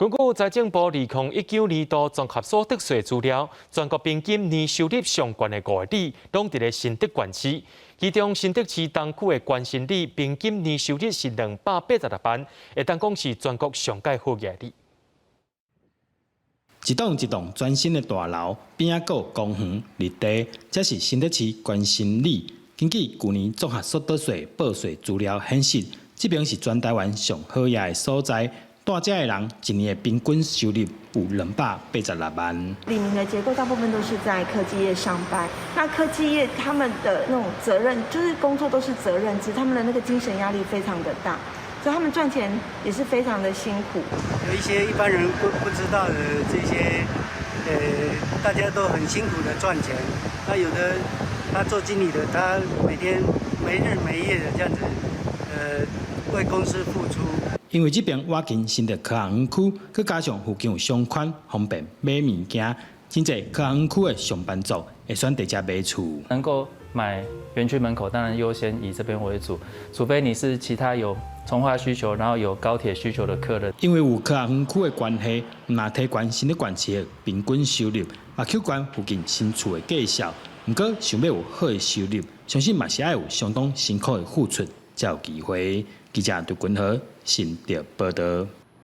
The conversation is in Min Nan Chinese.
根據財政部2019年度綜合所得稅資料，全國平均年收入上懸的五个里，攏佇咧新竹縣市。其中新竹市東區的關新里平均年收入是286萬，會當講是全國上蓋好額里。一棟一棟全新的大樓，邊仔閣有公園、綠地，這是新竹市關新里。根據舊年綜合所得稅報稅資料顯示，這爿是全台灣上好額的所在。蹛遮的人一年的平均收入有286萬。里民的結構大部分都是在科技業上班，那科技業他們的那種責任，就是工作都是責任制，他們的那個精神壓力非常的大，所以他們賺錢也是非常的辛苦。有一些一般人不知道的這些，大家都很辛苦的賺錢，那有的他做經理的，他每天沒日沒夜的這樣子，為公司付出。因為這爿倚近新竹科學園區，閣加上附近有商圈，方便買物件，真濟科學園區的上班族會選佇遮買厝。能夠買園區門口，當然優先以這邊為主，除非你是其他有重劃需求，然後有高鐵需求的客人。因為有科學園區的關係，毋但提懸新竹縣市的平均收入，嘛扣懸附近新厝的價數。毋過，想欲有好的收入，相信嘛是愛有相當辛苦的付出，才有機會。記者杜君和新竹報導。